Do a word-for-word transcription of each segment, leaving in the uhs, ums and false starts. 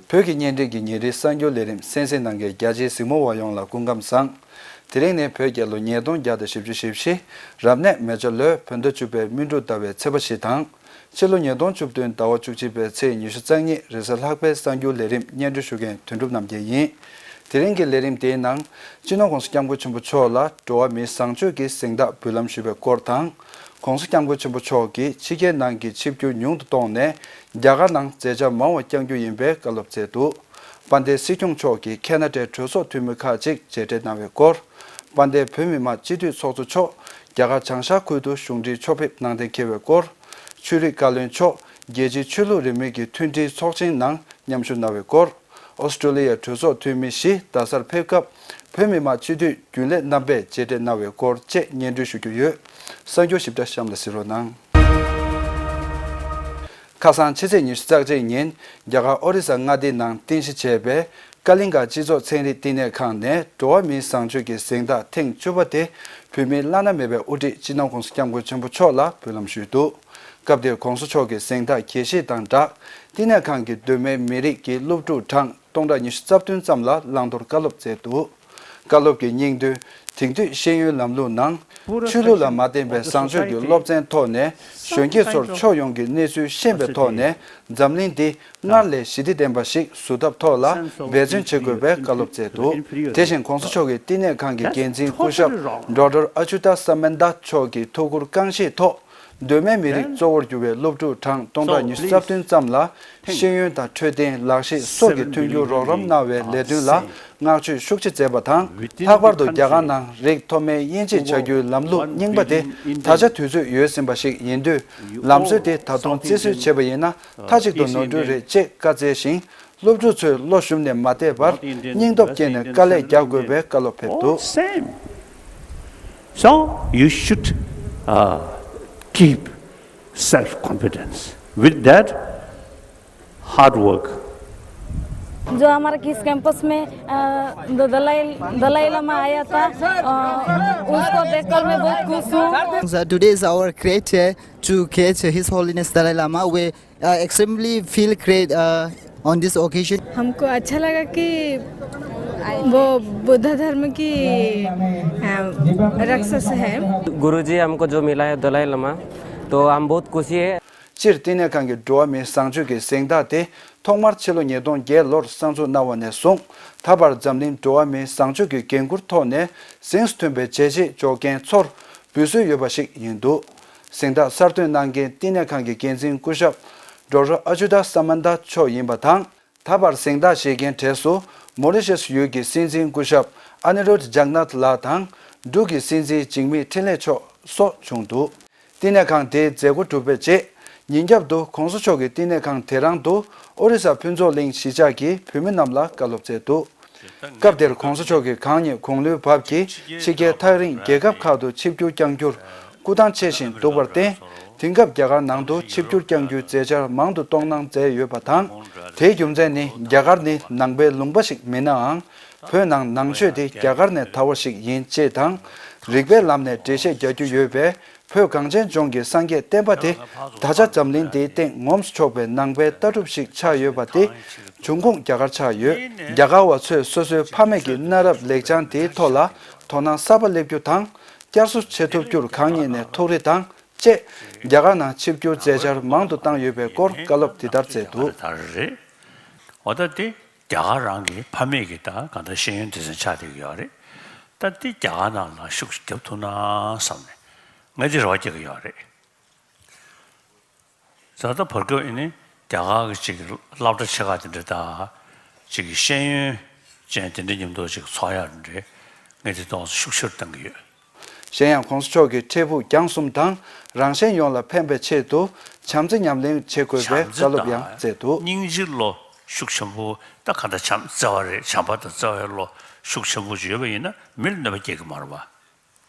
བོད་ཀྱི་བརྙན་འཕྲིན་གྱི་ཉིན་རེའི་གསར་འགྱུར་ལས་རིམ་གསན་གཟིགས་གནང་མཁན་རྒྱ་ཆེའི་གཟིགས་མོ་བ་ཡོངས་ལ་སྐུ་ཁམས་བཟང་། དེ་རིང་ནི་བོད་རྒྱལ་ལོ་ཉིས་སྟོང་བརྒྱ་དང་བཞི་བཅུ་ཞེ་བཞི། རབ་གནས་མེ་བྱ་ལོའི་བོད་ཟླ་བཅུ་པའི་སྨིན་དྲུག་ཟླ་བའི་ཚེས་པ་བཞི་དང་། ཕྱི་ལོ་ཉིས་སྟོང་བཅུ་བདུན་ཟླ་བ་བཅུ་གཅིག་པའི་ཚེས་ཉི་ཤུ་རྩ་གཉིས་རེས་གཟའ་ལྷག་པའི་གསར་འགྱུར་ལས་རིམ་སྙན་སྒྲོན་ཞུ་མཁན་དོན་གྲུབ་རྣམ་རྒྱལ་ཡིན། དེ་རིང་གི་ལས་རིམ་དེའི་ནང་། སྤྱི་ནོར་༸གོང་ས་༸སྐྱབས་མགོན་ཆེན་པོ་མཆོག་ལ་འགྲོ་བ་མིའི་བཟང་སྤྱོད་ཀྱི་གཟེངས་རྟགས་འབུལ་ལམ་ཞུས་པའི་སྐོར་དང་། ༸གོང་ས་༸སྐྱབས་མགོན་ཆེན་པོ་མཆོག་གིས་ཕྱི་རྒྱལ་ནང་གི་ཆིབས་བསྒྱུར་ཉུང་དུ་གཏོང་ནས། རྒྱ་གར་ནང་མཛད་འཆར་མང་བ་བསྐྱང་རྒྱུ་ཡིན་པའི་བཀའ་སློབ་སྩལ་འདུག། དཔལ་ལྡན་སྲིད་སྐྱོང་མཆོག་གིས་ཁེ་ན་ཌའི་གྲོས་ཚོགས་འཐུས་མི་ཁག་ཅིག་མཇལ་འཕྲད་གནང་བའི་སྐོར། དཔལ་ལྡན་བོད་མི་མང་སྤྱི་འཐུས་ཚོགས་གཙོ་མཆོག་རྒྱ་གར་བྱང་ཤར་ཁུལ་དུ་གཞུང་འབྲེལ་ཕྱོགས་ཕེབས་གནང་གཏན་འཁེལ་བའི་སྐོར། ཆོས་རིག་བཀའ་བློན་མཆོག་རྒྱལ་སྤྱིའི་ཆོས་ལུགས་རིས་མེད་ཀྱི་མཐུན་སྒྲིལ་ཚོགས་ཆེན་ནང་མཉམ་ཞུགས་གནང་བའི་སྐོར། ཨོ་སི་ཀྲོ་ལི་ཡའི་གྲོས་ཚོགས་འཐུས་མི་བཞི་རྡ་སར་ཕེབས་སྐབས། བོད་མི་མང་སྤྱི་འཐུས་རྒྱུན་ལས་རྣམ་པས་མཇལ་འཕྲད་གནང་བའི་སྐོར་བཅས་སྙན་སྒྲོན་ཞུ་རྒྱུ་ཡོད། གསར་འགྱུར་ཞིབ་ཕྲ་གཤམ་ལ་གཟིགས་རོགས་གནང་། ཁ་སང་ཕྱི་ཚེས་ཉི་ཤུ་རྩ་གཅིག་ཉིན། རྒྱ་གར་ཨོ་རི་ས་མངའ་སྡེའི་ནང་རྟེན་གཞི་བྱས་པའི་ཀ་ལིང་ག་སྤྱི་ཚོགས་ཚན་རིག་བསྟི་གནས་ཁང་ནས་འགྲོ་བ་མིའི་བཟང་སྤྱོད་ཀྱི་གཟེངས་རྟགས་ཐེངས་བཅུ་པ་དེ། བོད་མིའི་བླ་ན་མེད་པའི་དབུ་ཁྲིད་སྤྱི་ནོར་༸གོང་ས་༸སྐྱབས་མགོན་ཆེན་པོ་མཆོག་ལ་འབུལ་ལམ་ཞུས་འདུག། སྐབས་དེར་༸གོང་ས་མཆོག་གིས་གཟེངས་རྟགས་འགྱེད་བཞེས་དང་སྦྲགས། བསྟི་གནས་ཁང་གི་མདོ་སྨད་མི་རིགས་ཀྱི་སློབ་ཕྲུག་གྲངས་སྟོང་ཕྲག་ཉི་ཤུ་རྩ་བདུན་ཙམ་ལ་བླང་དོར་བཀའ་སློབ་སྩལ་འདུག། བཀའ་སློབ་ཀྱི་སྙིང་དོན། དེང་དུས་ཤེས་ཡོན་ལམ་ལུགས་ནང་། ཆོས་ལུགས་ལ་མ་བརྟེན་པའི་བཟང་སྤྱོད་ཀྱི་སློབ་ཚན་ཐོག་ནས། གཞོན་སྐྱེས་ཚོར་ཕྱོགས་ཡོངས་ཀྱི་གནས་ཚུལ་ཤེས་པའི་ཐོག་ནས། འཛམ་གླིང་འདི་སྔར་ལས་ཞི་བདེ་ལྡན་པ་ཞིག་བཟོ་ཐབས་ཐོག་ལ་འབད་བརྩོན་བྱེད་དགོས་པའི་བཀའ་སློབ་སྩལ་འདུག། དེ་བཞིན་༸གོང་ས་མཆོག་གིས་བསྟི་གནས་ཁང་གི་འགན་འཛིན་སྐུ་ཞབས་ཌོག་ཊར་ཨ་ཅུ་ཏ་ས་མན་ཏ་མཆོག་གི་ཐུགས་ཁུར་རྐང་བཞེས་ཐོག། མདོ་སྨད་མི་རིགས་གཙོ་བོར་གྱུར་བའི་སློབ་ཕྲུག་གྲངས་སྟོང་ཕྲག་ཉི་ཤུ་རྩ་བདུན་ཙམ་ལ་ཤེས་ཡོན་དང་འཕྲོད་བསྟེན། ལག་ཤེས་སོགས་ཀྱི་མཐུན་འགྱུར་རོགས་རམ་གནང་བའི་ལས་དོན་ལ་བསྔགས་བརྗོད་ཤུགས་ཆེ་མཛད་པ་དང་། ལྷག་པར་དུ་རྒྱ་གར་ནང་རིགས་མཐོ་དམན་དབྱེ་འབྱེད་བྱ་རྒྱུའི་ལམ་ལུགས་རྙིང་པ་དེ་ད་ཆ་དུས་ཚོད་ཡོལ་ཟིན་པ་ཞིག་ཡིན་དུས། ལམ་སྲོལ་དེ་ད་དུང་རྩིས་སྲོལ་བྱས་པ་ཡིན་ན་མཐའ་གཅིག་ཏུ་ནོར་འཁྲུལ་རེད་ཅེས་བཀའ་སྩལ་ཞིང་། སློབ་ཕྲུག་ཚོས་བློ་ཞུམ་ནས་མ་བསྡད་པར་སྙིང་སྟོབས་བསྐྱེད་ནས་དཀའ་ལས་རྒྱག་དགོས་པའི་བཀའ་སློབ་ཕེབས་འདུག། Same. So you should uh, keep self-confidence. With that, hard work. जो हमारा किस कैंपस में अ, द- दलाई दलाई लामा आया था, अ, उसको देखकर मैं बहुत खुश हूँ। So today is our great day to catch His Holiness Dalai Lama. We uh, extremely feel great uh, on this occasion. हमको अच्छा लगा कि वो बुद्ध धर्म की अ, रक्षस है। गुरुजी हमको जो मिला है दलाई लामा, तो हम बहुत खुशी है। སྤྱིར་བསྟི་གནས་ཁང་གི་འགྲོ་བ་མིའི་བཟང་སྤྱོད་ཀྱི་གཟེངས་རྟགས་དེ་ཐོག་མར་ཕྱི་ལོ་ཉིས་སྟོང་བརྒྱད་ལོར་གསར་འཛུགས་གནང་བ་ནས་བཟུང་། ད་བར་འཛམ་གླིང་འགྲོ་བ་མིའི་བཟང་སྤྱོད་ཀྱི་འགན་འཁུར་ཐོག་ནས་གཟེངས་སུ་ཐོན་པའི་བྱས་རྗེས་འཇོག་མཁན་ཚོར་འབུལ་སྲོལ་ཡོད་པ་ཞིག་ཡིན་འདུག། གཟེངས་རྟགས་གསར་གཏོད་གནང་མཁན་བསྟི་གནས་ཁང་གི་འགན་འཛིན་སྐུ་ཞབས་ཌོག་ཊར་ཨ་ཅུ་ཏ་ས་མན་ཏ་མཆོག་ཡིན་པ་དང་། ད་བར་གཟེངས་རྟགས་བཞེས་མཁན་གྲས་སུ་མོ་རི་ཤེས་ཡུལ་གྱི་སྲིད་འཛིན་སྐུ་ཞབས་ཨ་ནི་རོད་ཇག་ནཱཐ་ལགས་དང་། འབྲུག་གི་སྲིད་འཛིན་འཇིགས་མེད་འཕྲིན་ལས་མཆོག་སོགས་བྱུང་འདུག། བསྟི་གནས་ཁང་དེའི་མཛད་སྒོ་གྲུབ་པའི་རྗེས། ཉིན་རྒྱབ་ཏུ་༸གོང་ས་མཆོག་གིས་བསྟི་གནས་ཁང་དེ་རང་དུ་ཨོ་རི་ས་ཕུན་ཚོགས་གླིང་གཞིས་ཆགས་ཀྱི་བོད་མི་རྣམས་ལ་བཀའ་སློབ་སྩལ་འདུག། སྐབས་དེར་༸གོང་ས་མཆོག་གིས་གང་ཉིད་དགུང་ལོའི་བབ་ཀྱིས་ཕྱི་རྒྱལ་ཐག་རིང་རྒྱལ་ཁབ་ཁག་ཏུ་ཆིབས་བསྒྱུར་བསྐྱང་རྒྱུར་སྐུ་ཐང་ཆད་བཞིན་འདུག་པར་བརྟེན། དེང་སྐབས་རྒྱ་གར་ནང་དུ་ཆིབས་བསྒྱུར་བསྐྱང་རྒྱུའི་མཛད་འཆར་མང་དུ་གཏོང་གནང་མཛད་ཡོད་པ་དང་། དེའི་རྒྱུ་མཚན་ནི་རྒྱ་གར་ནི་ནང་པའི་ལུང་པ་ཞིག་མིན་ནའང་། བོད་ནང་ནང་ཆོས་དེ་རྒྱ་གར་ནས་དར་བ་ཞིག་ཡིན་ཅེས་དང་། རིགས་པའི་ལམ་ནས་འགྲེལ་བཤད་རྒྱག་རྒྱུ་ཡོད་པས། བོད་གངས་ཅན་ལྗོངས་ཀྱི་སངས་རྒྱས་བསྟན་པ་དེ་ད་ཆ་འཛམ་གླིང་འདིའི་སྟེང་ངོམས་སུ་ཆོག་པའི་ནང་པའི་ལྟ་གྲུབ་ཞིག་ཆགས་ཡོད་པ་དེ་འབྱུང་ཁུངས་རྒྱ་གར་ཆགས་ཡོད། རྒྱ་གར་བ་ཚོས་སོ་སོའི་ཕ་མེས་ཀྱི་གནའ་རབས་ལེགས་བྱང་དེའི་ཐོག་ལ་དོ་སྣང་གསར་པ་སླེབས་རྒྱུ་དང་། བསྐྱར་གསོ་བྱེད་ཐུབ་རྒྱུར་གང་ཉིད་ནས་ཐུགས་རེ་དང་བཅས། རྒྱ་གར་ནང་ཆིབས་བསྒྱུར་མཛད་འཆར་མང་དུ་བཏང་ཡོད་པའི་སྐོར་བཀའ་སློབ་འདི་ལྟར་སྩལ་འདུག། ད་རེད། འོ་ད་དེ་རྒྱ་གར་རང་གི་ཕ་མེས་ཀྱི་ད་གང་ལྟར་ཤེས་ཡོན་སྡེ་ཚན་ཆགས་བསྡད་ཀྱི་ཡོད་རེད། ད་དེ་རྒྱ་གར་ནང་ལ་ཤུགས་ཤིག་རྒྱབ་ཐུབ་ན་བསམ་ནས་ངས་དེ་རེ་བ་རྒྱག་གི་ཡོད་རེད། ད་ལྟ་བར་སྐབས་ཨེ་ནི་རྒྱ་གར་གྱི་ཅིག་སློབ་གྲྭ་ཆེ་ཁག་དེ་འདྲ་དང་ཅིག་གི་ཤེས་ཡོན་ཅན་དེ་འདྲ་མཉམ་དུ་ཅིག་ཚོགས་ཡག་དེ་འདྲ་ངས་དེ་གཏོང་ས་ཤུགས་ཆེར་གཏང་གི་ཡོད། གཞན་ཡང་༸གོང་ས་མཆོག་གིས་འཕྲལ་ཕུགས་རྒྱང་གསུམ་དང་རང་གཞན་ཡོངས་ལ་ཕན་པའི་ཆེད་དུ་བྱམས་བརྩེ་ཉམས་ལེན་བྱེད་དགོས་པའི་བྱམས་བརྩེ་བཀའ་སློབ་ཡང་དང་སྩལ་འདུག། སྙིང་རྗེ་བློ་ཤུགས་ཆེན་པོ་ད་ག་འདྲ་བྱམས་བརྩེ་བ་རེད། བྱམས་པ་དང་བརྩེ་བའི་བློ་ཤུགས་ཆེན་པོ་ཅིག་ཡོད་པ་ཡིན་ན་མི་ལ་གནོད་པ་སྐྱེལ་གི་མ་རེད་པ།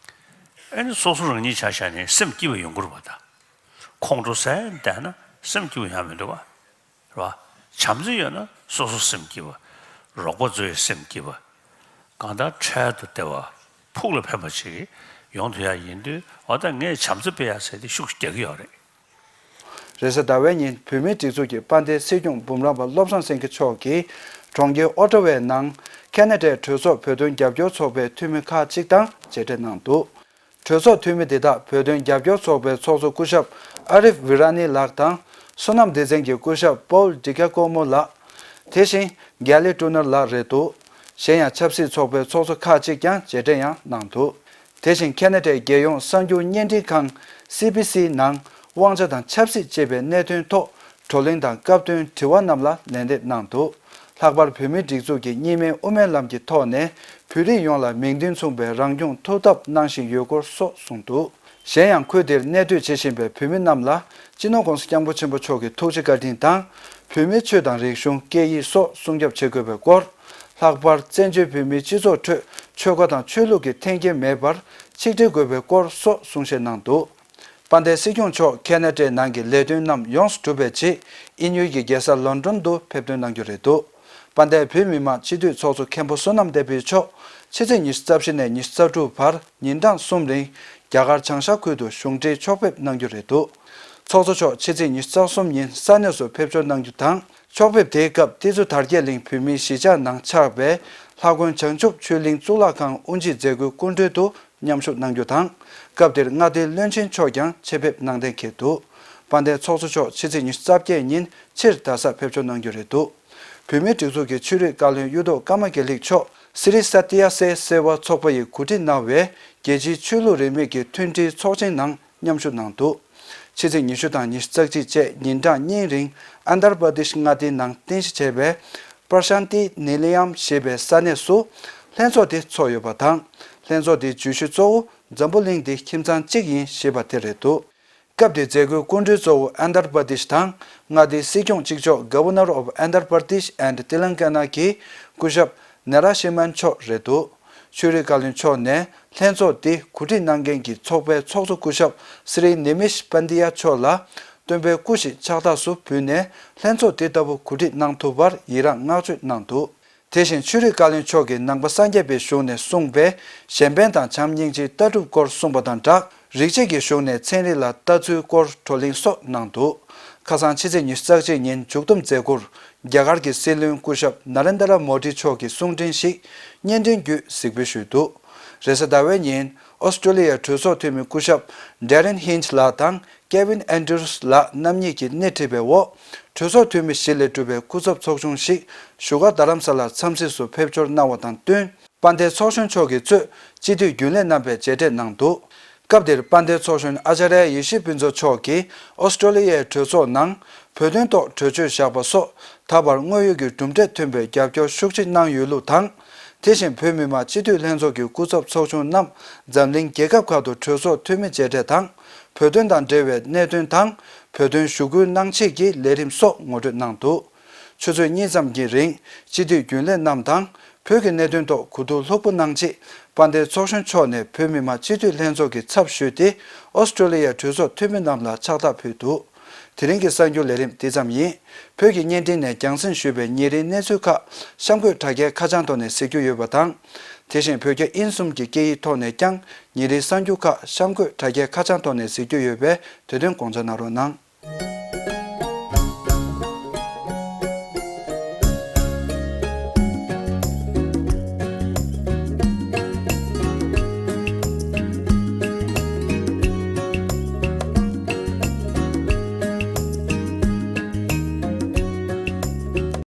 ཨེ་ནི་སོ་སོ་རང་ཉིད་ཆ་བཞག་ནས་སེམས་སྐྱིད་པ་ཡོང་གི་རེད་པ། ད་ཁོང་ཁྲོ་ཟ་བསྡད་ན་སེམས་སྐྱིད་པ་ཡོང་མི་འདུག་པ། རེད་པ། བྱམས་བརྩེ་ཡོད་ན་སོ་སོ་སེམས་སྐྱིད་པ། རོགས་པ་ཚོའི་སེམས་སྐྱིད་པ། གང་ལྟར་འཕྲལ་དུ་བདེ་བ། ཕུགས་ལ་ཕན་པ་ཞིག་ཡོང་ཐུབ་ཡག་ཡིན་དུས། འོ་ད་ངས་བྱམས་བརྩེ་སྤེལ་ཡག་ཟེར་དེ་ཤུགས་རྒྱག་གི་ཡོད་རེད། རེས་གཟའ་ཟླ་བའི་ཉིན་བོད་མིའི་སྒྲིག་འཛུགས་ཀྱི་དཔལ་ལྡན་སྲིད་སྐྱོང་འབུམ་རམས་པ་བློ་བཟང་སེང་གེ་མཆོག་གིས་གྲོང་ཁྱེར་ཨོ་ཊ་ཝའི་ནང་ཁེ་ན་ཌའི་གྲོས་ཚོགས་བོད་དོན་རྒྱབ་སྐྱོར་ཚོགས་པའི་འཐུས་མི་ཁག་ཅིག་དང་མཇལ་འཕྲད་གནང་འདུག་གྲོས་ཚོགས་འཐུས་མི་དེ་དག་བོད་དོན་རྒྱབ་སྐྱོར་ཚོགས་པའི་ཚོགས་གཙོ་སྐུ་ཞབས་ཨ་རིབ་ཝི་ར་ནི་ལགས་དང་། སོ་ནམ་སྡེ་ཚན་གྱི་སྐུ་ཞབས་པོལ་ཌི་ཀ་ཀོ་མོ་ལགས། དེ་བཞིན་གྷེ་ལི་ཀྲུ་ནར་ལགས་རེད་འདུག་གཞན་ཡང་ཆབ་སྲིད་ཚོགས་པའི་ཚོགས་གཙོ་ཁག་ཅིག་ཀྱང་མཇལ་འཕྲད་ཡང་གནང་འདུག་དེ་བཞིན་ཁེ་ན་ཌའི་རྒྱལ་ཡོངས་གསར་འགྱུར་བརྙན་འཕྲིན་ཁང་སི་བི་སི་ནང་དབང་ཆ་དང་ཆབ་སྲིད་ཅེས་པའི་གནད་དོན་ཐོག་བགྲོ་གླེང་དང་སྐབས་བསྟུན་དྲི་བ་རྣམས་ལ་ལན་འདེབས་གནང་འདུག་ལྷག་པར་བོད་མིའི་སྒྲིག་འཛུགས་ཀྱི་གཉིས་སྨན་དབུ་མའི་ལམ་གྱི་ཐོག་ནས་བོད་རིགས་ཡོངས་ལ་མིང་དོན་མཚུངས་པའི་རང་སྐྱོང་ཐོབ་ཐབས་གནང་བཞིན་ཡོད་སྐོར་སོགས་གསུངས་འདུག་གཞན་ཡང་ཁུལ་དེར་གནས་སྡོད་བྱེད་བཞིན་པའི་བོད་མི་རྣམས་ལ་སྤྱི་ནོར་༸གོང་ས་༸སྐྱབས་མགོན་ཆེན་པོ་མཆོག་གི་ཐུགས་རྗེ་བཀའ་དྲིན་དང་། བོད་མིའི་ཆོས་དང་རིག་གཞུང་སྐད་ཡིག་སོགས་སྲུང་སྐྱོབ་བྱེད་དགོས་པའི་སྐོར། ལྷག་པར་བཙན་བྱོལ་བོད་མིའི་སྤྱི་ཚོགས་ཁྲོད་ཆོལ་ཁ་དང་ཆོས་ལུགས་ཀྱི་འཐེན་འཁྱེར་མེད་པར་ཆིག་སྒྲིལ་དགོས་པའི་སྐོར་སོགས་གསུང་བཤད་གནང་འདུག་དཔལ་ལྡན་སྲིད་སྐྱོང་མཆོག་ཁེ་ན་ཌའི་ནང་གི་ལས་དོན་རྣམས་ཡོངས་སུ་གྲུབ་པའི་རྗེས་དབྱིན་ཡུལ་གྱི་རྒྱལ་ས་ལོན་ཌོན་དུ་ཕེབས་ཐོན་གནང་རྒྱུ་རེད་འདུག་དཔལ་ལྡན་བོད་མི་མང་སྤྱི་འཐུས་ཚོགས་གཙོ་མཁན་པོ་བསོད་ནམས་བསྟན་འཕེལ་མཆོག་ཕྱི་ཚེས་ཉི་ཤུ་རྩ་བཞི་ནས་ཉི་ཤུ་རྩ་དྲུག་བར་ཉིན་གྲངས་གསུམ་རིང་རྒྱ་གར་བྱང་ཤར་ཁུལ་དུ་གཞུང་འབྲེལ་ཕྱོགས་ཕེབས་གནང་རྒྱུ་རེད་འདུག་ཚོགས་གཙོ་མཆོག་ཕྱི་ཚེས་ཉི་ཤུ་རྩ་གསུམ་ཉིན་ས་གནས་སུ་ཕེབས་འབྱོར་གནང་རྒྱུ་དང་། ཕྱོགས་ཕེབས་དེའི་སྐབས་ཏི་ཛུ་དར་རྒྱས་གླིང་བོད་མིའི་གཞིས་ཆགས་ནང་ཆགས་པའི་ལྷ་དགོན་བྱང་ཆུབ་ཆོས་གླིང་གཙུག་ལག་ཁང་དབུ་འབྱེད་མཛད་སྒོའི་སྐུ་མགྲོན་དུ་མཉམ་ཞུགས་གནང་རྒྱུ་དང་། སྐབས་དེར་མངའ་སྡེའི་བློན་ཆེན་མཆོག་ཀྱང་ཆེད་ཕེབས་གནང་གཏན་འཁེལ་འདུག་དཔལ་ལྡན་ཚོགས་གཙོ་མཆོག་ཕྱི་ཚེས་ཉི་ཤུ་རྩ་བརྒྱད་ཉིན་ཕྱིར་རྡ་སར་ཕེབས་འབྱོར་གནང་རྒྱུ་རེད་འདུག་བོད་མིའི་སྒྲིག་འཛུགས་ཀྱི་ཆོས་རིག་བཀའ་བློན་གཡུ་ཐོག་ཀརྨ་དགེ་ལེགས་མཆོག་སི་རི་སཏྱ་སེ་སེ་བ་ཚོགས་པ་ཡིས་གོ་སྒྲིག་གནང་བའི་རྒྱལ་སྤྱིའི་ཆོས་ལུགས་རིས་མེད་ཀྱི་མཐུན་སྒྲིལ་ཚོགས་ཆེན་ནང་མཉམ་ཞུགས་གནང་འདུག་ཕྱི་ཚེས་ཉི་ཤུ་དང་ཉི་ཤུ་རྩ་གཅིག་བཅས་ཉིན་གྲངས་གཉིས་རིང་ཨན་དར་པར་དིཤ་མངའ་སྡེའི་ནང་རྟེན་གཞི་བྱས་པའི་པར་ཤན་ཏི་ནི་ལི་ཡམ་ཞེས་པའི་ས་གནས་སུ་ལྷན་ཚོགས་དེ་ཚོགས་ཡོད་པ་དང་། ལྷན་ཚོགས་དེའི་བརྗོད་གཞི་གཙོ་བོ་འཛམ་བུ་གླིང་འདི་ཁྱིམ་ཚང་གཅིག་ཡིན་ཞེས་པ་དེ་རེད་འདུག་སྐབས་དེའི་མཛད་སྒོའི་སྐུ་མགྲོན་གཙོ་བོ་ཨན་དར་པར་དིཤ་དང་མངའ་སྡེའི་སྲིད་སྐྱོང་གཅིག་ལྕོགས་Governor of Andhra Pradesh and Telangana གི་སྐུ་ཞབས་ནེ་ར་ཤི་མན་མཆོག་རེད་འདུག་ཆོས་རིག་བཀའ་བློན་མཆོག་ནས་ལྷན་ཚོགས་འདི་གོ་སྒྲིག་གནང་མཁན་གྱི་ཚོགས་པའི་ཚོགས་གཙོ་སྐུ་ཞབས་སི་རི་ནི་མི་ཤ་པན་དི་ཡ་མཆོག་ལ་སྟོན་པའི་སྐུ་ཞིག་ཕྱག་རྟགས་སུ་ཕུལ་ནས་ལྷན་ཚོགས་འདི་ལྟ་བུ་གོ་སྒྲིག་གནང་ཐུབ་པར་ཡི་རངས་བསྔགས་བརྗོད་གནང་འདུག་དེ་བཞིན་ཆོས་རིག་བཀའ་བློན་མཆོག་གིས་ནང་པ་སངས་རྒྱས་པའི་གཞུང་ནས་གསུངས་པའི་གཞན་ཕན་དང་བྱམས་སྙིང་རྗེའི་ལྟ་གྲུབ་སྐོར་གསུངས་པ་དང་སྦྲགས། རིག་བྱེད་ཀྱི་གཞུང་ནས་ཚན་རིག་ལ་ལྟ་ཚུལ་སྐོར་བགྲོ་གླེང་སོགས་གནང་འདུག་ཁ་སང་ཕྱི་ཚེས་ཉི་ཤུ་རྩ་གཅིག་ཉིན་མཇུག་བསྡོམས་མཛད་སྒོར་རྒྱ་གར་གྱི་སྲིད་བློན་སྐུ་ཞབས་ན་རེན་དྲ་མོ་དི་མཆོག་གི་གསུང་འཕྲིན་ཞིག་བརྙན་འཕྲིན་བརྒྱུད་གཟིགས་འབུལ་ཞུས་འདུག་རེས་གཟའ་ཟླ་བའི་ཉིན་ཨོ་སི་ཀྲོ་ལི་ཡའི་གྲོས་ཚོགས་འཐུས་མི་སྐུ་ཞབས་ཌེ་རན་ཧིན་ཇི་ལགས་དང་། ཀེ་ཝིན་ཨན་ཌྲུ་སི་ལགས་རྣམ་གཉིས་ཀྱིས་སྣེ་ཁྲིད་པའི་འོག་གྲོས་ཚོགས་འཐུས་མི་བཞི་ལས་གྲུབ་པའི་སྐུ་ཚབ་ཚོགས་ཆུང་ཞིག་བཞུགས་སྒར་རྡ་རམ་ས་ལར་འཚམས་གཟིགས་སུ་ཕེབས་འབྱོར་གནང་བ་དང་བསྟུན། དཔལ་ལྡན་ཚོགས་གཞོན་མཆོག་གིས་གཙོས་སྤྱི་འཐུས་རྒྱུན་ལས་རྣམ་པས་མཇལ་འཕྲད་གནང་འདུག་སྐབས་དེར་དཔལ་ལྡན་ཚོགས་གཞོན་ཨ་ཅཱརྱ་ཡེ་ཤེས་ཕུན་ཚོགས་མཆོག་གིས་ཨོ་སི་ཀྲོ་ལི་ཡའི་གྲོས་ཚོགས་ནང་བོད་དོན་ཐོག་གྲོས་ཆོད་བཞག་པ་སོགས་ད་བར་དངོས་ཡོད་ཀྱི་གྲུབ་འབྲས་ཐོན་པའི་རྒྱབ་སྐྱོར་ཤུགས་ཆེ་གནང་ཡོད་ལུགས་དང་། དེ་བཞིན་བོད་མི་མང་སྤྱི་འཐུས་ལྷན་ཚོགས་ཀྱི་སྐུ་ཚབ་ཚོགས་ཆུང་རྣམས་འཛམ་གླིང་རྒྱལ་ཁབ་ཁག་ཏུ་གྲོས་ཚོགས་འཐུས་མི་མཇལ་འཕྲད་དང་། བོད་དོན་དང་འབྲེལ་བའི་གནད་དོན་དང་། བོད་དོན་ཞུ་སྐུལ་གནང་ཆེད་ཀྱི་ལས་རིམ་སོགས་ངོ་སྤྲོད་གནང་འདུག་ཆུ་ཚོད་གཉིས་ཙམ་གྱི་རིང་སྤྱི་འཐུས་རྒྱུན་ལས་རྣམས་དང་། བོད་ཀྱི་གནད་དོན་ཐོག་གོ་བསྡུར་ལྷུག་པོ་གནང་ཆེད། དཔལ་ལྡན་ཚོགས་གཞོན་མཆོག་ནས་བོད་མི་མང་སྤྱི་འཐུས་ལྷན་ཚོགས་ཀྱི་ཚབ་ཞུས་ཏེ། ཨོ་སི་ཀྲོ་ལི་ཡའི་གྲོས་ཚོགས་འཐུས་མི་རྣམས་ལ་ཕྱག་རྟགས་ཕུལ་འདུག་དེ་རིང་གི་གསར་འགྱུར་ལས་རིམ་འདི་ཙམ་ཡིན། བོད་ཀྱི་བརྙན་འཕྲིན་ནས་རྒྱང་སྲིང་ཞུས་པའི་ཉིན་རེའི་གནས་ཚུལ་ཁག་གཤམ་འཁོད་དྲ་རྒྱའི་ཁ་བྱང་ཐོག་ནས་གཟིགས་རྒྱུ་ཡོད་པ་དང་། དེ་བཞིན་བོད་རྒྱ་དབྱིན་གསུམ་གྱི་སྐད་ཡིག་ཐོག་ནས་ཀྱང་ཉིན་རེའི་གསར་འགྱུར་ཁག་གཤམ་འཁོད་དྲ་རྒྱའི་ཁ་བྱང་ཐོག་ནས་གཟིགས་རྒྱུ་ཡོད་པས་དེ་དོན་དགོངས་འཇགས་གནང་རོགས་གནང་།